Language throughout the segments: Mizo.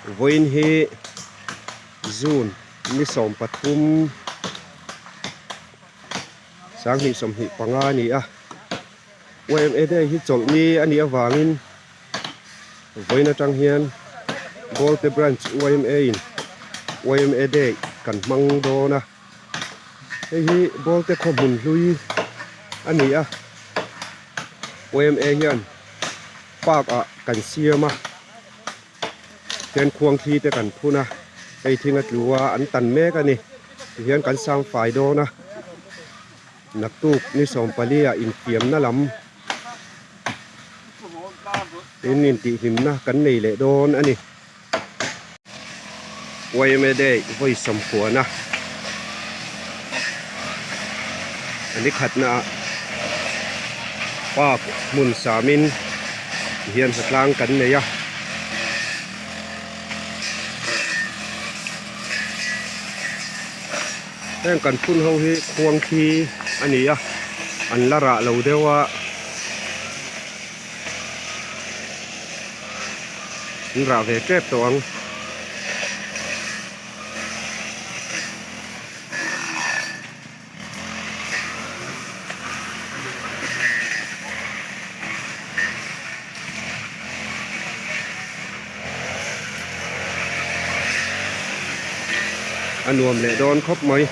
Vawiin hi June ni 13 2025 a ni a, YMA Day hi chawlhni a nih avangin vawiin atang hian Bawlte Branch YMA in YMA Day kan hmang dawn a. Hei hi Bawlte khaw hmun hlui a ni a, YMA hian park ah kan siam a, chuan khuang thli te kan phun a, hei thing a tlu a an tan mek a ni, tihian kan sang fai dawn a, naktuk ni 14 ah infiamna lam in intihhlimna kan nei leh dawn a ni. Yma Day vawi sawmkhuana a ni khatna ah park hmun samin tihian hnatlang kan nei a. Heng kan phun ho hi khuang khi a ni a, an la rah lo deuh a. An rah ve tep tawh ang. A nuam leh dawn khawp mai.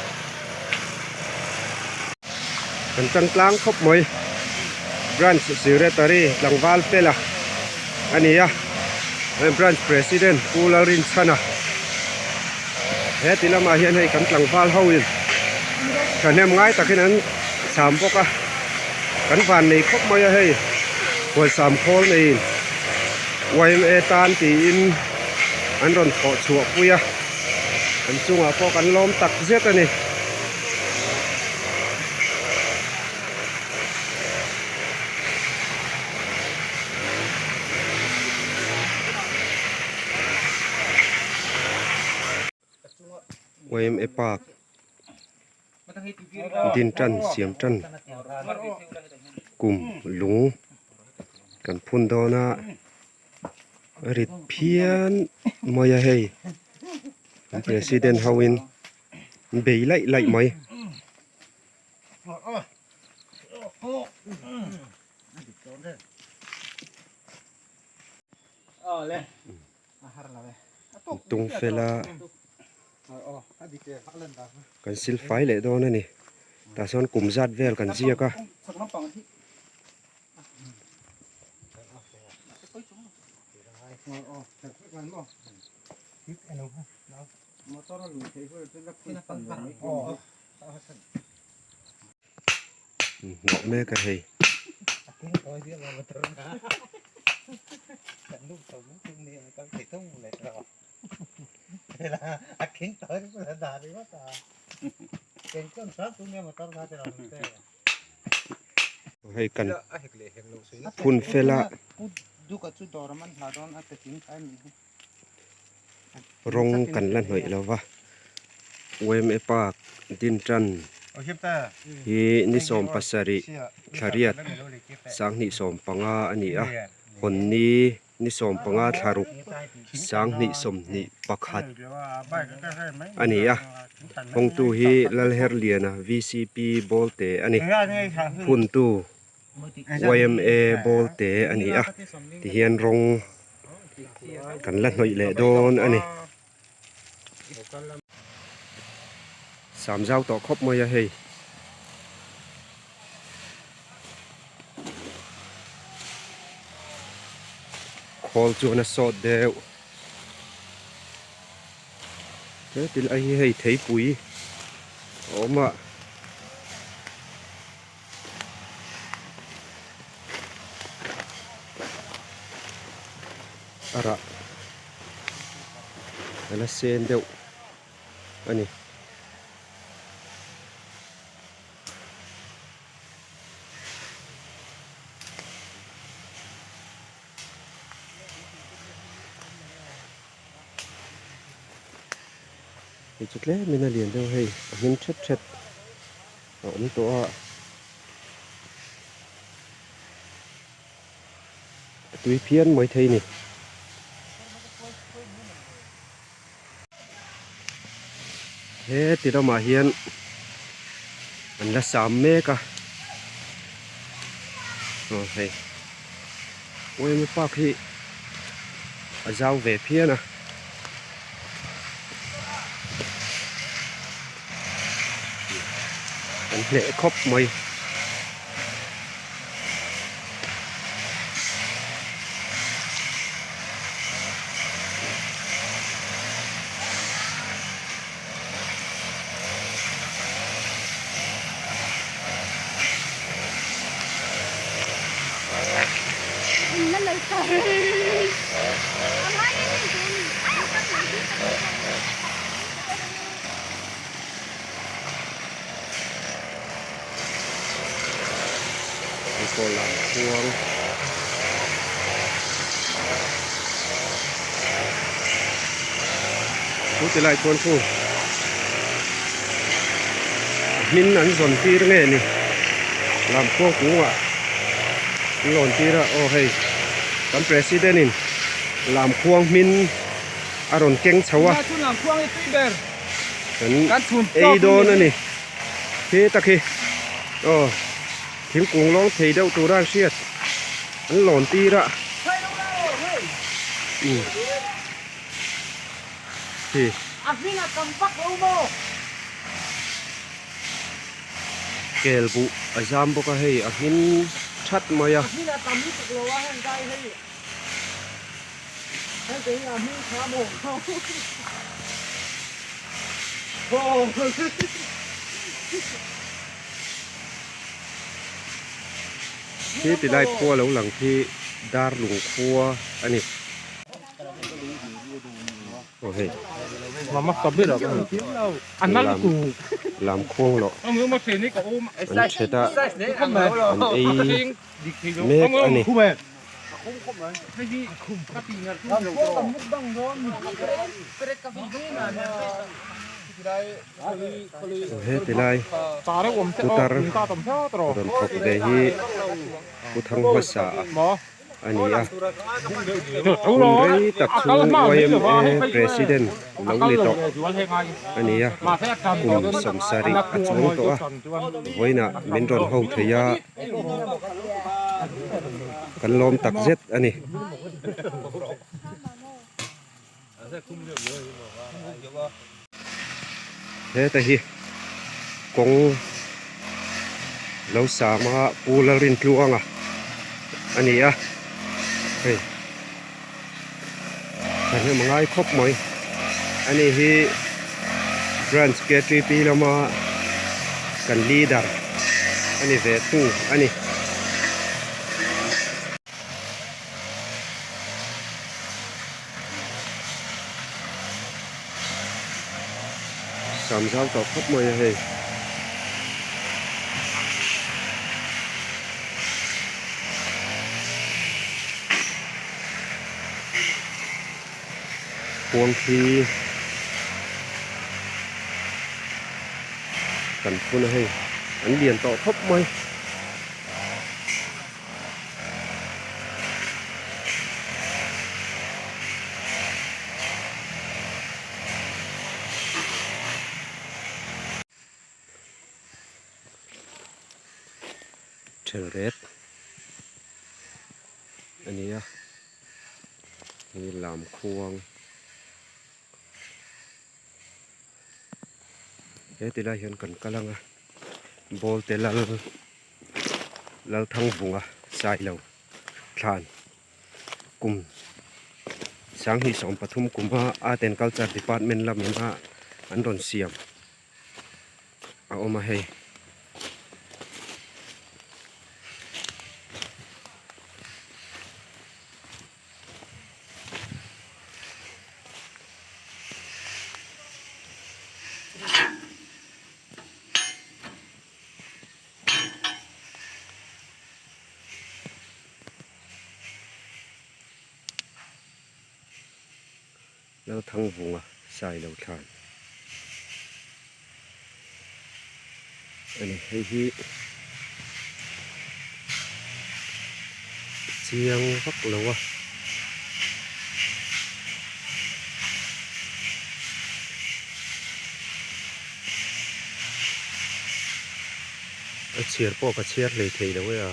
Kan tang tlang khawp mai. Branch Secretary tlangval Fela a ni a, Branch President Pu Lalrinchhana he ti lamah hian hei kan tlangval ho in thahnem ngai takin an cham bawk a, kan van nei khawp mai a hei huansam khawl neiin YMA tan tiin an rawn thawh chhuah pui a, an chungah pawh kan lawm tak zet a ni. YMA park din tan siam tan kum lung kan phun dawn a a rit phian mai a hei president ho in an bei laih laih mai. Tung fela kan sil fai leh dawn a ni tah sawn kum zat vel kan ziak a. Hnawh mek a hei. Hei kan phun fel a. Rawng kan la hnawih lo va YMA park din tan hi ni 17 thlariat 2015 a ni a hawn ni ni 15 thlaruk 2021 a ni a hawngtu hi Lalherliana VCP Bawlte a ni phuntu YMA Bawlte a ni a tihian rawng kan la hnawih leh dawn a ni. Sam zau tawh khawp mai a hei. Khawl chuan a sawt deuh. He tilai hi hei theipui a awm a. A rah a la sen deuh a ni. Hei chu tlemin a lian deuh hei a hnim thet thet a awm tawh a. A tui phian mai thei a ni. Heti ramah hian an la sam mek a aw hei yma park hi a zau ve phian a. An hneh khawp mai. Pawh lam khuang chu ti lai chuan chu a hmin an zawn tir nge ni lam khuang kungah an lawn tir a aw hei kan president in lam khuang hmin a rawn keng chho a kan ei dawn a ni khi tak hi aw thingkung lawng thei deuh tura an hriat an lawn tir a umm khi kel buh a zam bawk a hei a hmin that mai a. Khi ti lai khua lo lang khi Darlung khua a ni. Aw hei. Lam khuang loh an thet a an ei mek a ni. Heti lai putar rawn thawk ve hi pu thang hmasa a ni a hun rei tak chhung yma president lo ni tawh a ni a kum sawmsarih a chuang tawh a vawiinah min rawn ho thei a. Kan lawm tak zet a ni. Heta hi kawng lo sama Pu Lalrintluanga a ni a hei thahnem a ngai khawp mai a ni hi branch K_T_P lama kan leader a ni ve thung a ni. Sam zau tawh khawp mai a hei. Khuang khi kan phun a hei an lian tawh khawp mai. Thelret a ni a hei lam khuang he ti lai hian kan kal ang a ball te lal Lalthangvunga Sailo thlan kum 2023 kuma Art and Culture Department lamina an rawn siam a awm a hei. Lalthangvunga Sailo thlan a ni. Hei hi chiang vak lo a. A chhiar pawh ka chhiar hlei thei lo e a.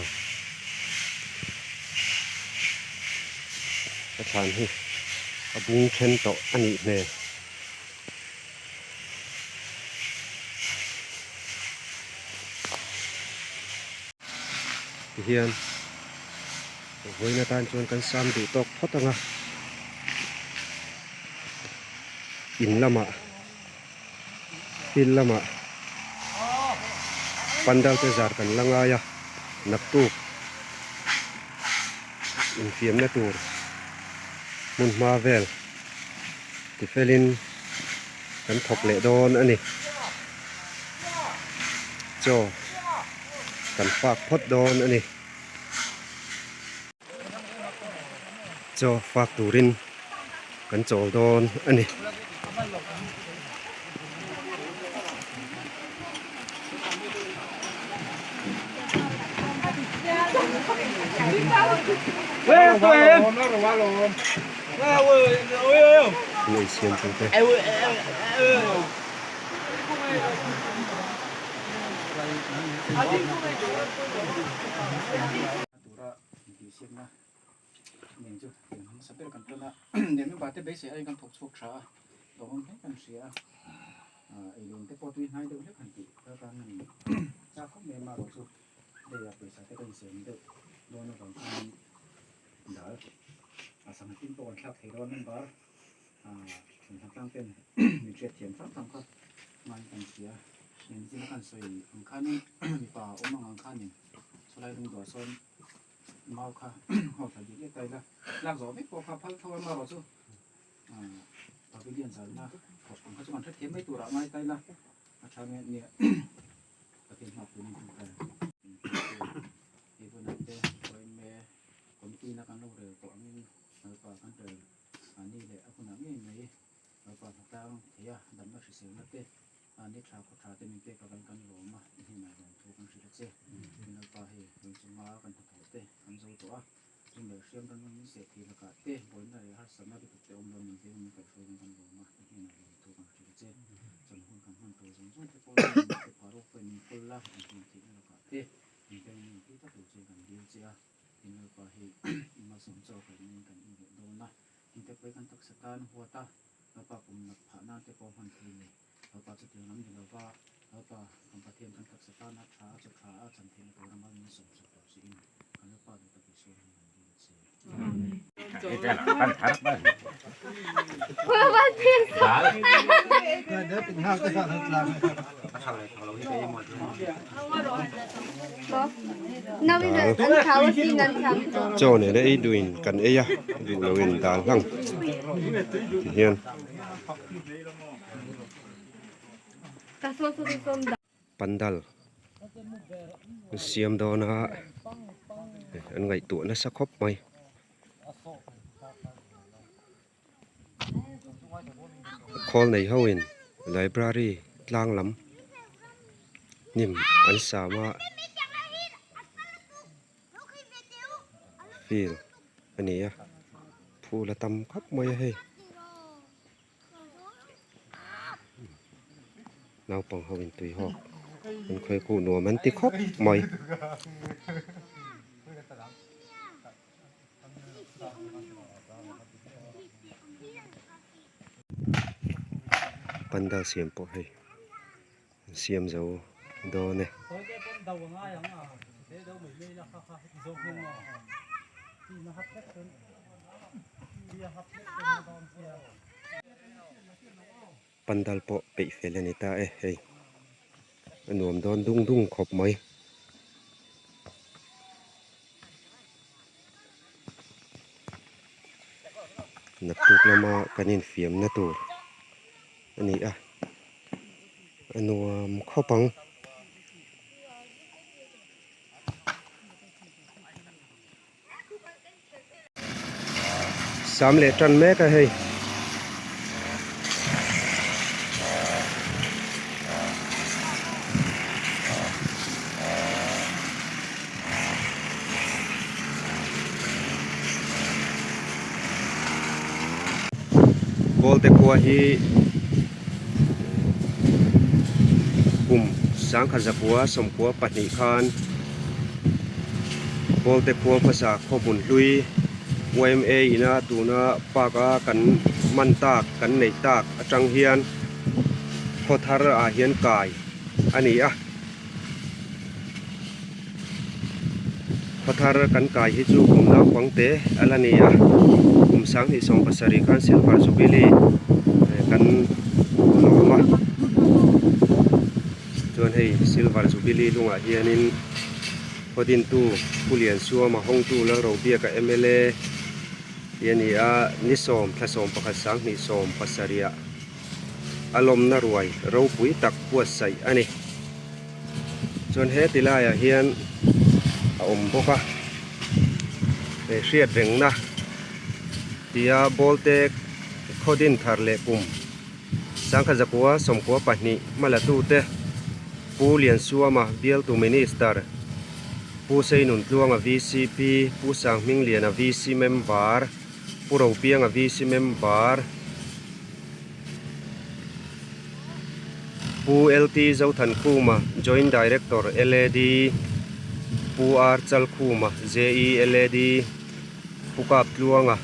Ka thlan hi a bung then tawh a nih hmel. Tihian vawiin atan chuan kan sam duh tawk phawt ang a, in lamah field lamah pandal te zar kan la ngai a, naktuk infiamna tur hmun hma vel tifelin kan thawk leh dawn a ni. Chaw kan fak phawt dawn a ni. Chaw fak turin kan chawl dawn a ni. Thil ei siam tu te. Tura intihsiakna nen chu eng hmasa ber kan tan a, nen member te beisei aiin kan thawk chhuak tha a, lawmawm hle kan hria a, eilen te pawh tui hnai deuh hlek han tih kha khan han chak khawp mai a, amaherawhchu lei ah pawisa te kan insem deuh dawn avang khanin dal a sangha tin pawh kan thlak thei lo a member thawmhnaw tlang ten min hriat thiam hrang hrang kha ngai kan hria, nen zing a kan sawi ang khanin mipa awm ang ang khanin. Chulai lungduah sawn mau kha ho thla dik lek ta ila, lak zawh vek pawh kha phal tho a marawh chu pavilion zalna thawk ang kha chu kan hrethiam mai turah ngai ta ila a tha nge nia Pathian hma pui in thung ta Ivuna te Koime committee na kan lo rel tawh angin Lalpa kan rel ani leh a hunah ngei mai Lalpa hnatlang thei a damna hriselna te Ni tha khaw tha te min pek avang kan lawm a, i hnenah lawm thu kan hrilh a che. Min Lalpa hei kan chunga kan hnathawh te kan zo tawh a, ring leh hriam ran min seh thei lakah te buaina leh harsatna lutuk te awm lo min veng min kaihhruai in kan lawm a, i hnenah lawm thu kan hrilh a che. Chawlh hun kan hman tur zawng zawng te pawh hian min pe phah rawk pawhin min kawl a, inhlim theihna lakah te min veng min pi tak tur che kan dil che a. Min Lalpa hei i malsawm chaw kan in kan inleh dawn a, engte pawh hi kan taksa tan huat a, Lalpa pum nat phah nan te pawh hman thei ni. Lalpa chutiang lam ni lova, Lalpa kan Pathian kan taksa tana tha a chaw tha a chan theihna tura mal min sawm sak tawh chiin kan Lalpa duh tak Isua hming kan dil a che. Chaw nena ei duhin kan ei a, duh loin dal hlang tihian. Pandal an siam dawn a, an ngaihtuah nasa khawp mai. Khawl nei ho in library tlang lam hnim an sam a field a ni a phul a tam khawp mai a hei naupang ho in tui hawk an khawi kuh nuam an ti khawp mai. Pandal siam pawh hei an siam zo dawn e. Pandal pawh peih fel a ni ta e hei a nuam dawn dung dung khawp mai. Naktuk lama kan infiamna tur a ni a a nuam khawp ang. Sam leh tan mek a hei. Kawlte khua hi kum. Sangkhazakua 92 khan Bawlte khua hmasa khawhmun hlui yma ina tuna park a kan man tak kan neih tak atang hian khaw thar ah hian kai a ni a. Khaw thar kan kai hi chu kum naupang te a la ni a, kum 2017 khan Silver Jubilee kan lawm a, chuan hei Silver Jubilee lungah hianin khaw dintu Pu Liansuama hawngtu Lalrobiaka mla hi a ni a, ni sawm thla 11 2017 ah a lawmna ruai ropui tak buatsaih a ni. Chuan he ti laiah hian a awm bawk a, he hriat rengna tia ball te khaw din thar leh kum 1992 hmala tute Pu Liansuama bialtu Minister, Pu Seinuntluanga vcp, Pu Sanghmingliana VC Member, Pu Ropianga VC Member, Pu LT Zothankhuma, Joint Director, LAD, Pu R Chalkhuma, JE, LAD, Pu Kaptluanga,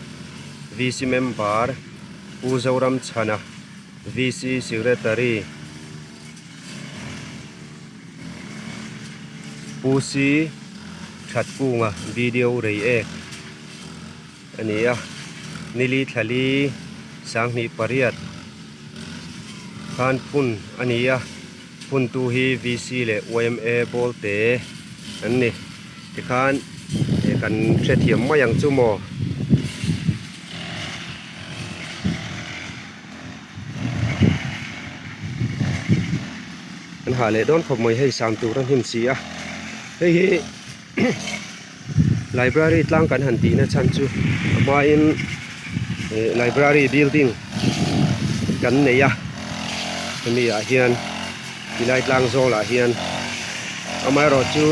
VC Member, Pu Zoramchhana, VC Secretary, Pu C Thatkunga, BDO Reiek. A ni a, nili thlali 2008 khan phun a ni a, phuntu hi VC leh yma ball te an ni. Tikhan kan hrethiam mai ang chu maw. An hah leh dawn khawp mai hei sam tur a hnim si a, hei hi. Library tlang kan han tihna chhan chu a hmain ih library building kan nei a hemi ah hian tilai tlang zawl ah hian amaherawh chu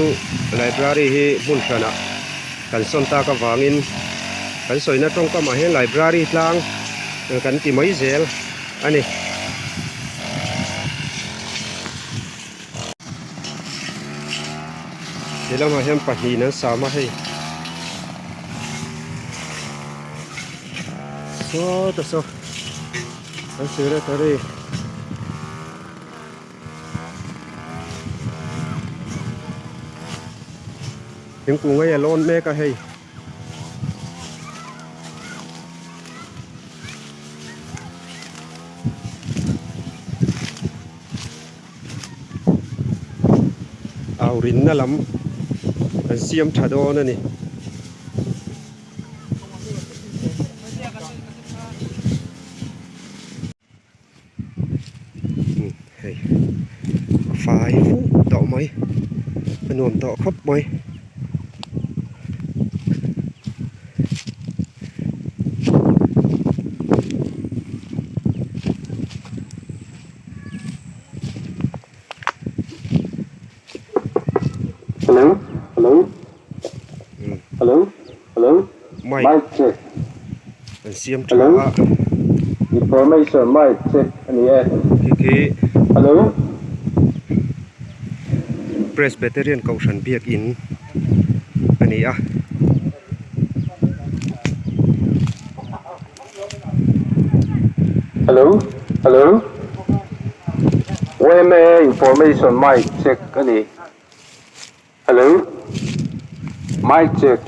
library hi hmun hranah kan sawn tak avangin kan sawina tawngkam ah hian library tlang kan ti mai zel a ni. He lamah hian pahnihin an sam a hei sawta saw an secretary thingkung hei a lawn mek a hei. Au rinna lam an siam tha dawn a ni. Hei a fai fuk tawh mai a nuam tawh khawp mai. Hello hello hello hello Mic mic check an siam tha hello a information mic check a ni e khi khi hello Presbyterian Kohhran biakin a ni a. Hello hello yma information mic check a ni hello mic check.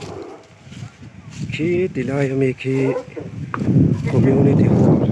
Khi ti lai ami khi community hall.